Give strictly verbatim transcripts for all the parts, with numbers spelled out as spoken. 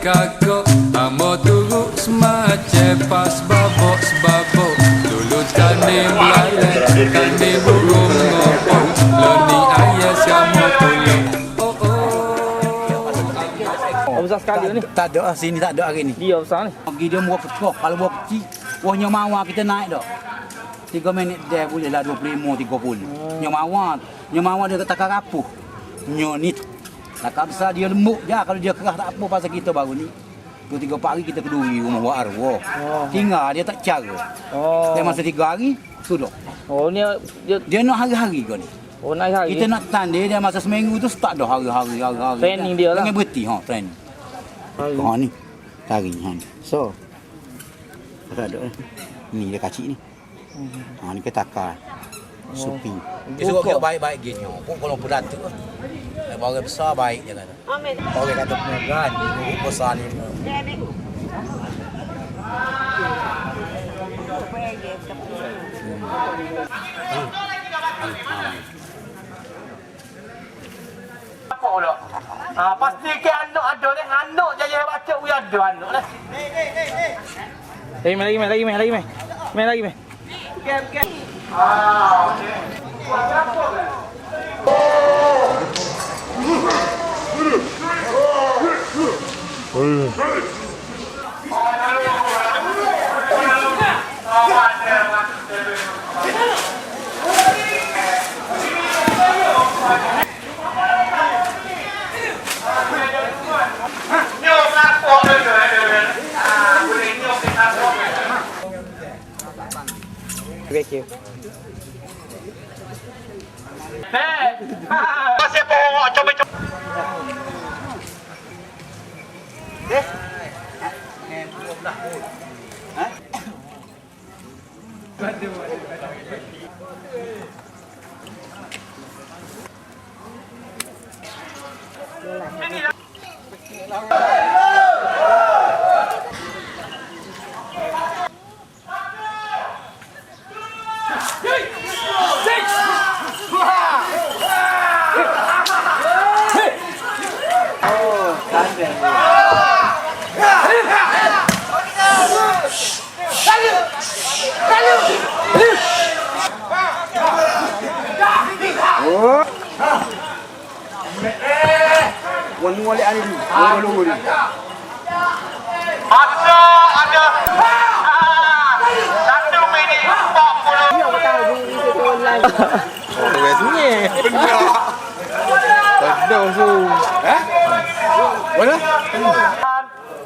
Kako, ambo turuk semacam pas babok sebabok. Dulu tane belalai, tane burung ngopok. Loni ayah samo pulo. Oh, oh. Oh, besar sekali ni. Tak, tak ada lah sini, tak ada hari ni. Dia besar ni. Gigi dia buah pecah, kalau buah kecil, buahnyo mawar kita naik dah. Tiga minit dah boleh lah dua puluh lima, tiga puluh. Nyo mawar, nyo mawar dia kata karapuh. Nyo ni tu. Lakak besar dia lembut je, kalau dia kerah tak apa, pasal kita baru ni. Dua tiga empat hari kita keduri rumah wak arwah. Oh. Tinggal dia tak cara. Oh. Dia masa tiga hari, sudah. Oh, ni dia. Dia nak hari-hari kau ni. Oh, nak hari. Kita nak tandai dia masa seminggu tu, start dah hari-hari, hari-hari. Training dia lah. Jangan berhenti, ha, training. Hari. Ha, ni. Tari, ha, ni. So. Agak ada, eh. Ni dia kacik ni. Ha, ni ke takar. Supi. Dia suruh kau baik-baik gini. Kok kalau pedatuk tu. Barang besar baik je kan. Amin. Orang kata pemegang, guru besar ni. Apa pula? Ah, pasti ke anak ada deh, anak jaya baca wi ada anak deh. Lagi meh, lagi meh, lagi meh, lagi meh. Meh lagi meh. Thank you. Wan mualek ari tu, wan longgo tu. Asa ada. Ah, satu minit empat puluh. Iya, aku tahu, bunyi itu turun lagi. Oh, wes ni. Benar. Pedas tu. Eh? Mana?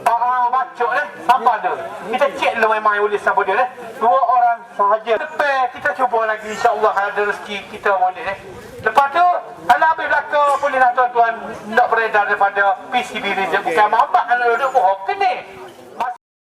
Ah, baca deh, apa tu? Kita cek dulu memang yang tulis siapa dia deh. Dua orang sahaja. Lepas kita cuba lagi, insya-Allah kalau ada rezeki kita boleh deh. Lepas tu, kalau habis belaka, bolehlah tuan-tuan nak beredar daripada P C B Region. Bukan mamak kalau duduk bohong. Kena.